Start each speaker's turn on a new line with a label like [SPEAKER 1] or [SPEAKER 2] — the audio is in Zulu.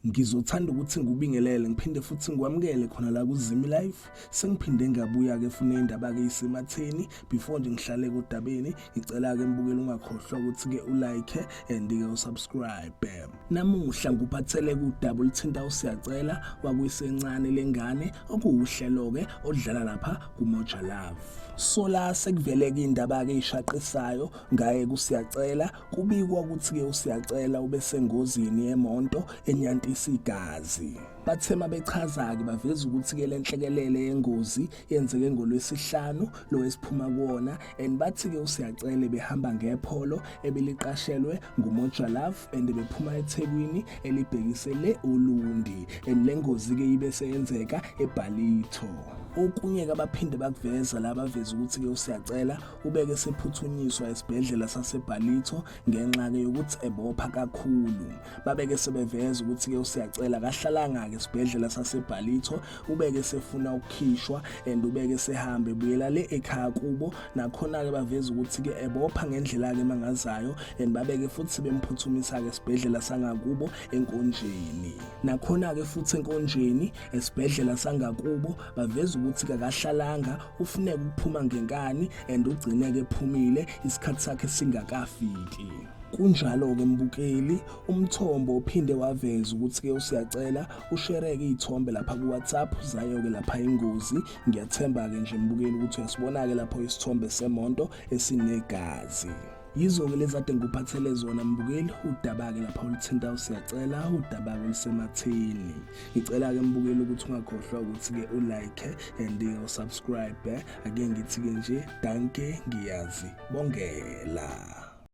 [SPEAKER 1] Ngizothanda ukuthi ngikubingelele ngiphinde futhi ngikwamukele khona la kuZimi Life. Sengiphinde ngabuya-ke funa indaba-ke isematheni. Before nje ngihlale kodabeni, ngicela-ke mbukeli ungakhohlwa ukuthi-ke ulike and-ke usubscribe. Namuhla ngikuphathele kudaba oluthinta uSiyacela wakuyisencane lengane okuwuhlelo-ke oludlala lapha kuMoja Love. So la sekuveleke indaba-ke eshaqisayo ngaye kuSiyacela. Kubikwa ukuthi-ke uSiyacela ubesengozini yemonto enyantisa igazi. Bathe mabechaza-ke baveza ukuthi-ke le nhlekelele yengozi yenzeke ngoLwesihlanu lo esiphuma kuwona, and bathi-ke uSiyacela behamba ngepholo ebeliqashelwe nguMoja Love and bephuma eThekwini elibhekise le Ulundi, and le ngozi-ke ibe seyenzeka eBallito. Okunye-ke abaphinde bakuveza la, baveza ukuthi-ke uSiyacela ubeke sephuthunyiswa esibhedlela saseBallito ngenxa-ke yokuthi ebopha kakhulu. Babeke sebeveza ukuthi-ke uSiyacela akahlalanga-ke esibhedlela saseBallito, ubeke sefuna ukukhishwa and ubeke sehambe ebuyela le ekhaya kubo. Nakhona-ke baveza ukuthi-ke ebopha ngendlela-ke emangazayo, and babeke futhi bemphuthumisa-ke esibhedlela sangakubo eNkonjeni. Nakhona-ke futhi eNkonjeni esibhedlela sangakubo baveza ukuthi kakahlalanga, ufuneka ukuphuma ngenkani and ugcineke ephumile isikhathi sakhe singakafiki. Kunjalo-ke mbukeli, umthombo uphinde waveza ukuthi-ke uSiyacela ushereke iy'thombe lapha ku-WhatsApp zayo-ke lapha ingozi. Ngiyathemba-ke nje mbukeli ukuthi uyasibona-ke lapho isithombe semonto esinegazi. Yizo-ke lezi ade ngikuphathele zona mbukeli, udaba-ke lapha oluthinta uSiyacela, udaba-ke olusematheni. Ngicela-ke mbukeli ukuthi ungakhohlwa ukuthi-ke ulike and-ke usubscribe. Ake ngithi-ke nje danke, ngiyazi bongela.